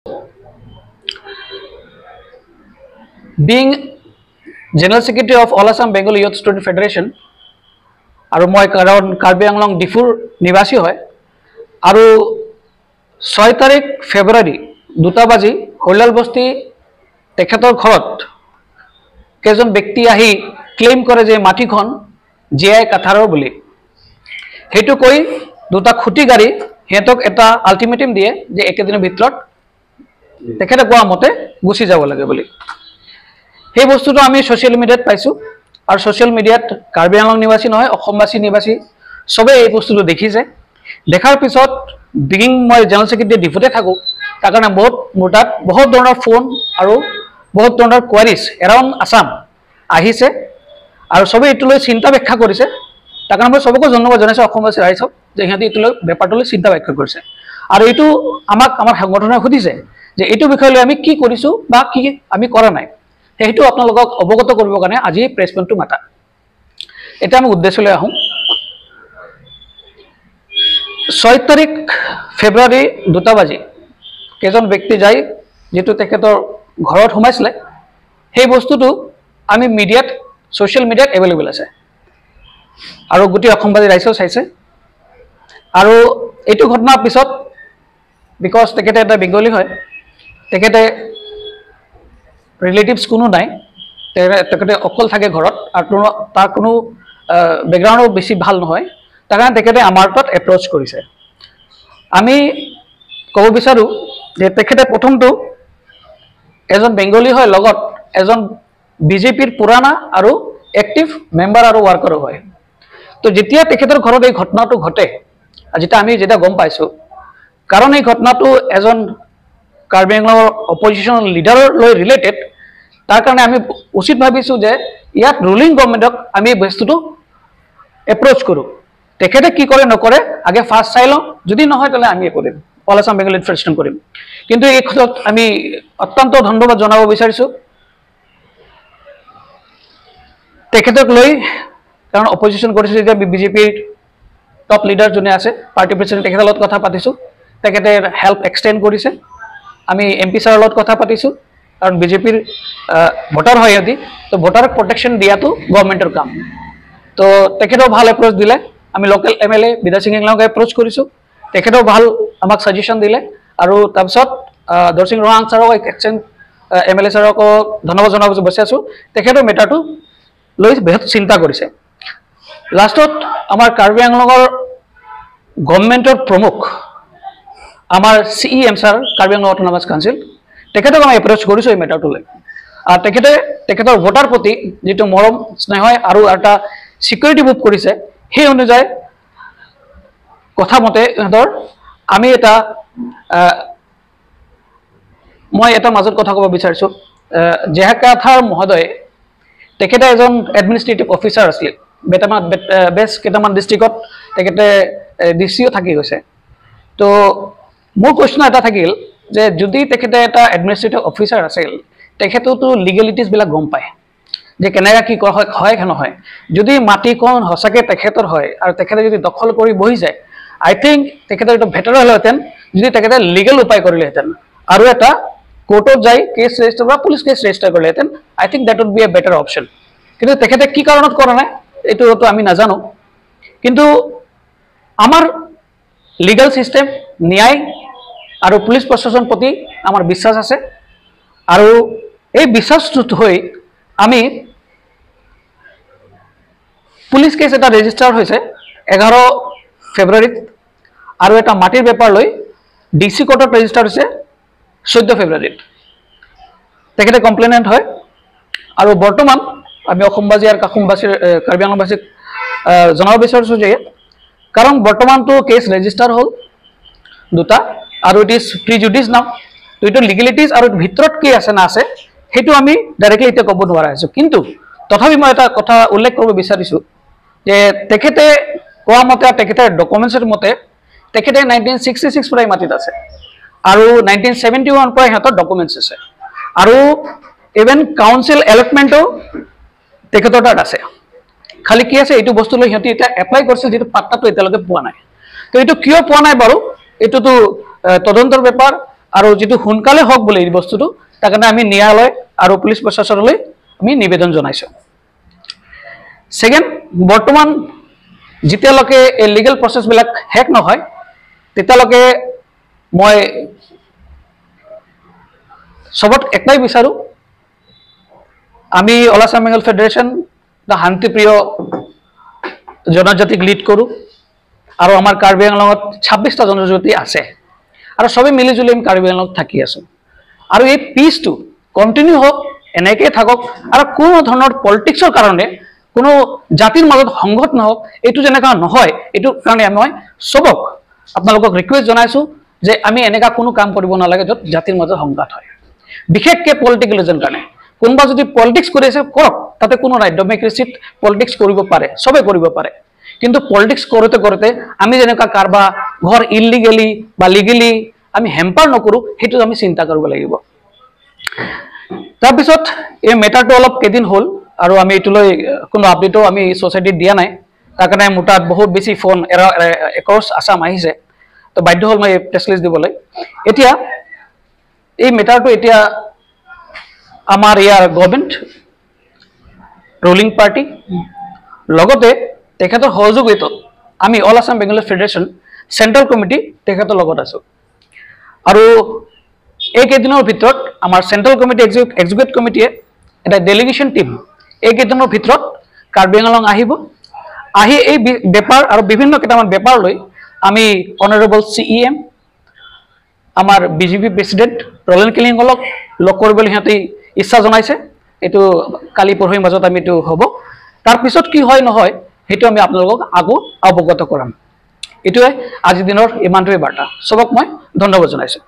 Being General Secretary of All Assam Bengali Youth Student Federation, আৰু মই কাৰণ কাৰ্বি আংলং ডিফুৰ নিবাসী হয়, আৰু 6 তাৰিখ ফেব্ৰুৱাৰী 2টা বাজি হৰিলাল বস্তি তেখেতৰ ঘৰত কেইজন ব্যক্তি আহি ক্লেইম কৰে যে মাটিখন জে আই কাথাৰৰ বুলি। সেইটো কৈ দুটা খুঁটি গাড়ী সিহঁতক এটা আল্টিমেটাম দিয়ে যে একেদিনৰ ভিতৰত তেখেতে কোৱা মতে গুচি যাব লাগে বুলি। সেই বস্তুটো আমি ছ'চিয়েল মিডিয়াত পাইছোঁ, আৰু ছ'চিয়েল মিডিয়াত কাৰ্বি আংলং নিবাসী নহয়, অসমবাসী নিবাসী চবেই এই বস্তুটো দেখিছে। দেখাৰ পিছত বিগিং মই জেনেৰেল ছেক্ৰেটাৰী ডিফুতে থাকোঁ, তাৰ কাৰণে বহুত মোৰ তাত বহুত ধৰণৰ ফোন আৰু বহুত ধৰণৰ কোৱাৰিজ এৰাউণ্ড আছাম আহিছে, আৰু চবেই এইটো লৈ চিন্তা ব্যাখ্যা কৰিছে। তাৰ কাৰণে মই চবকে ধন্যবাদ জনাইছোঁ, অসমবাসী ৰাইজক, যে সিহঁতি এইটো লৈ বেপাৰটো লৈ চিন্তা ব্যাখ্যা কৰিছে। আৰু এইটো আমাক আমাৰ সংগঠনে সুধিছে যে এইটো বিষয় লৈ আমি কি কৰিছোঁ বা কি আমি কৰা নাই, সেইটো আপোনালোকক অৱগত কৰিবৰ কাৰণে আজি প্ৰেছ মিটটো মাতা। এতিয়া আমি উদ্দেশ্যলৈ আহোঁ। 6 তাৰিখ ফেব্ৰুৱাৰী 2টা বাজি কেইজন ব্যক্তি যাই যিটো তেখেতৰ ঘৰত সোমাইছিলে, সেই বস্তুটো আমি মিডিয়াত, ছ'চিয়েল মিডিয়াত এভেইলেবল আছে, আৰু গোটেই অসমবাসী ৰাইজেও চাইছে। আৰু এইটো ঘটনাৰ পিছত because তেখেতে এটা বেংগলী হয়, তেখেতে ৰিলেটিভছ কোনো নাই, তেখেতে অকল থাকে ঘৰত, আৰু তাৰ কোনো বেকগ্ৰাউণ্ডো বেছি ভাল নহয়, তাৰ কাৰণে তেখেতে আমাৰ তাত এপ্ৰ'চ কৰিছে। আমি ক'ব বিচাৰোঁ যে তেখেতে প্ৰথমটো এজন বেংগলী হয়, লগত এজন বিজেপিৰ পুৰাণা আৰু এক্টিভ মেম্বাৰ আৰু ৱাৰ্কাৰো হয়। তো যেতিয়া তেখেতৰ ঘৰত এই ঘটনাটো ঘটে, যেতিয়া আমি যেতিয়া গম পাইছোঁ, কাৰণ এই ঘটনাটো এজন কাৰ্বি আংলঙৰ অপজিশ্যন লিডাৰৰ লৈ ৰিলেটেড, তাৰ কাৰণে আমি উচিত ভাবিছোঁ যে ইয়াত ৰুলিং গভৰ্ণমেণ্টক আমি এই বস্তুটো এপ্ৰ'চ কৰোঁ। তেখেতে কি কৰে নকৰে আগে ফাৰ্ষ্ট চাই লওঁ, যদি নহয় তেতিয়াহ'লে আমি কৰিম, অল আছাম বেংগলী ফেডাৰেশ্যন কৰিম। কিন্তু এই ক্ষেত্ৰত আমি অত্যন্ত ধন্যবাদ জনাব বিচাৰিছোঁ তেখেতক লৈ, কাৰণ অপজিশ্যন কৰিছে যেতিয়া বিজেপিৰ টপ লিডাৰ যোনে আছে, পাৰ্টি প্ৰেচিডেণ্ট, তেখেতৰ লগত কথা পাতিছোঁ, তেখেতে হেল্প এক্সটেণ্ড কৰিছে। আমি এম পি ছাৰৰ লগত কথা পাতিছোঁ, কাৰণ বিজেপিৰ ভোটাৰ হয় সিহঁতি, তো ভোটাৰক প্ৰটেকশ্যন দিয়াটো গভৰ্ণমেণ্টৰ কাম। তো তেখেতেও ভাল এপ্ৰ'চ দিলে। আমি লোকেল এম এল এ বিদ্যা সিং ইংলাঙক এপ্ৰ'চ কৰিছোঁ, তেখেতেও ভাল আমাক ছাজেশ্যন দিলে। আৰু তাৰপিছত দৰসিং ৰহাং ছাৰক, এক্সচেঞ্জ এম এল এ ছাৰকো ধন্যবাদ জনাব বিচাৰিছোঁ, তেখেতেও মেটাৰটো লৈ বহুত চিন্তা কৰিছে। লাষ্টত আমাৰ কাৰ্বি আংলঙৰ গভৰ্ণমেণ্টৰ প্ৰমুখ আমাৰ C E M sir, Karbi Anglong autonomous council, তেখেতক আমি এপ্ৰ'চ কৰিছোঁ এই মেটাৰটো লৈ। আৰু তেখেতে তেখেতৰ ভোটাৰ প্ৰতি যিটো মৰম স্নেহ আৰু এটা ছিকিউৰিটি মুভ কৰিছে, সেই অনুযায়ী কথা মতে ইহঁতৰ আমি এটা, মই এটা মাজত কথা ক'ব বিচাৰিছোঁ। জেহাকাথাৰ মহোদয়ে, তেখেতে এজন এডমিনিষ্ট্ৰেটিভ অফিচাৰ আছিল, বেছ কেইটামান ডিষ্ট্ৰিক্টত তেখেতে ডি চিও থাকি গৈছে। তো মোৰ কুৱেশ্যন এটা থাকিল যে যদি তেখেতে এটা এডমিনিষ্ট্ৰেটিভ অফিচাৰ আছিল, তেখেতেওতো লিগেলিটিজবিলাক গম পায় যে কেনেকৈ কি কৰা হয়, হয় নহয়। যদি মাটিকণ সঁচাকৈ তেখেতৰ হয় আৰু তেখেতে যদি দখল কৰি বহি যায়, আই থিংক তেখেতৰ এইটো বেটাৰ হ'লহেঁতেন যদি তেখেতে লিগেল উপায় কৰিলেহেঁতেন আৰু এটা কোৰ্টত যাই কেছ ৰেজিষ্টাৰ বা পুলিচ কেছ ৰেজিষ্টাৰ কৰিলেহেঁতেন। I think that would be a better option. কিন্তু তেখেতে কি কাৰণত কৰা নাই এইটোতো আমি নাজানো। কিন্তু আমাৰ লিগেল ছিষ্টেম, ন্যায় আৰু পুলিচ প্ৰশাসন প্ৰতি আমাৰ বিশ্বাস আছে, আৰু এই বিশ্বাসটোত হৈ আমি পুলিচ কেছ এটা ৰেজিষ্টাৰ হৈছে 11 ফেব্ৰুৱাৰীত, আৰু এটা মাটিৰ বেপাৰ লৈ ডি চি কোৰ্টত ৰেজিষ্টাৰ হৈছে 14 ফেব্ৰুৱাৰীত। তেখেতে কমপ্লেইনেণ্ট হয়। আৰু বৰ্তমান আমি অসমবাসী আৰু কাখুমবাসীৰ, কাৰ্বি আংলংবাসীক জনাব বিচাৰিছোঁ যে কাৰণ বৰ্তমানটো কেছ ৰেজিষ্টাৰ হ'ল দুটা, আৰু it is প্ৰিজুডিচ নাও, তো এইটো লিগেলিটিজ আৰু ভিতৰত কি আছে না আছে সেইটো আমি ডাইৰেক্টলি এতিয়া ক'ব নোৱাৰা হৈছোঁ। কিন্তু তথাপি মই এটা কথা উল্লেখ কৰিব বিচাৰিছোঁ যে তেখেতে কোৱা মতে, তেখেতে ডকুমেণ্টছৰ মতে তেখেতে 1966 পৰাই মাটিত আছে, আৰু 1971 পৰাই সিহঁতৰ ডকুমেণ্টছ আছে, আৰু ইভেন কাউন্সিল এলটমেণ্টো তেখেতৰ তাত আছে। খালি কি আছে, এইটো বস্তু লৈ সিহঁতি এতিয়া এপ্লাই কৰিছিল, যিটো পাট্টাটো এতিয়ালৈকে পোৱা নাই। তো এইটো কিয় পোৱা নাই বাৰু, এইটোতো তদন্তৰ বেপাৰ, আৰু যিটো সোনকালে হওক বুলি এই বস্তুটো, তাৰ কাৰণে আমি ন্যায়ালয় আৰু পুলিচ প্ৰশাসনলৈ আমি নিবেদন জনাইছোঁ। ছেকেণ্ড, বৰ্তমান যেতিয়ালৈকে এই লিগেল প্ৰচেছবিলাক শেষ নহয় তেতিয়ালৈকে মই চবত একটাই বিচাৰোঁ, আমি অল আছাম বেংগল ফেডাৰেশ্যন শান্তিপ্ৰিয় জনজাতিক লিড কৰোঁ আৰু আমাৰ কাৰ্বি আংলঙত 26টা জনজাতি আছে আৰু চবেই মিলিজুলি আমি কাৰ্বি আংলঙত থাকি আছোঁ। আৰু এই পিচটো কণ্টিনিউ হওক, এনেকৈয়ে থাকক আৰু কোনো ধৰণৰ পলিটিক্সৰ কাৰণে কোনো জাতিৰ মাজত সংঘত নহওক, এইটো যেনেকুৱা নহয়, এইটো কাৰণে মই চবক আপোনালোকক ৰিকুৱেষ্ট জনাইছোঁ যে আমি এনেকুৱা কোনো কাম কৰিব নালাগে য'ত জাতিৰ মাজত সংঘাত হয়, বিশেষকৈ পলিটিকেল ৰিজন কাৰণে। কোনোবা যদি পলিটিক্স কৰি আছে কৰক, তাতে কোনো নাই, ডেম'ক্ৰেচিত পলিটিক্স কৰিব পাৰে, চবে কৰিব পাৰে। কিন্তু পলিটিক্স কৰোঁতে কৰোঁতে আমি যেনেকুৱা কাৰোবাৰ ঘৰ ইলিগেলি বা লিগেলি আমি হেম্পাৰ নকৰোঁ, সেইটো আমি চিন্তা কৰিব লাগিব। তাৰপিছত এই মেটাৰটো অলপ কেইদিন হ'ল আৰু আমি এইটোলৈ কোনো আপডেটো আমি ছ'চাইটিত দিয়া নাই, তাৰ কাৰণে মোৰ তাত বহুত বেছি ফোন এক্ৰছ আছাম আহিছে, তো বাধ্য হ'ল মই প্ৰেছ ৰিলিজ দিবলৈ। এতিয়া এই মেটাৰটো এতিয়া আমাৰ ইয়াৰ গভৰ্ণমেণ্ট, ৰুলিং পাৰ্টি, লগতে তেখেতৰ সহযোগিতাত আমি all Assam Bengali federation central committee তেখেতৰ লগত আছোঁ। আৰু এইকেইদিনৰ ভিতৰত আমাৰ চেণ্ট্ৰেল কমিটি এক্সিকিউটিভ কমিটিয়ে এটা ডেলিগেশ্যন টীম এইকেইদিনৰ ভিতৰত কাৰ্বি আংলং আহিব, আহি এই বেপাৰ আৰু বিভিন্ন কেইটামান বেপাৰ লৈ আমি অনাৰেবল CEM, আমাৰ বিজেপি প্ৰেচিডেণ্ট ৰলেন কিলিঙলক লগ কৰিবলৈ সিহঁতে ইচ্ছা জনাইছে। এইটো কালি পৰহিৰ মাজত আমি এইটো হ'ব, তাৰপিছত কি হয় নহয় সেইটো আমি আপোনালোকক আকৌ অৱগত কৰাম। এইটোৱে আজিৰ দিনৰ ইমানটোৱে বাৰ্তা। চবক মই ধন্যবাদ জনাইছোঁ।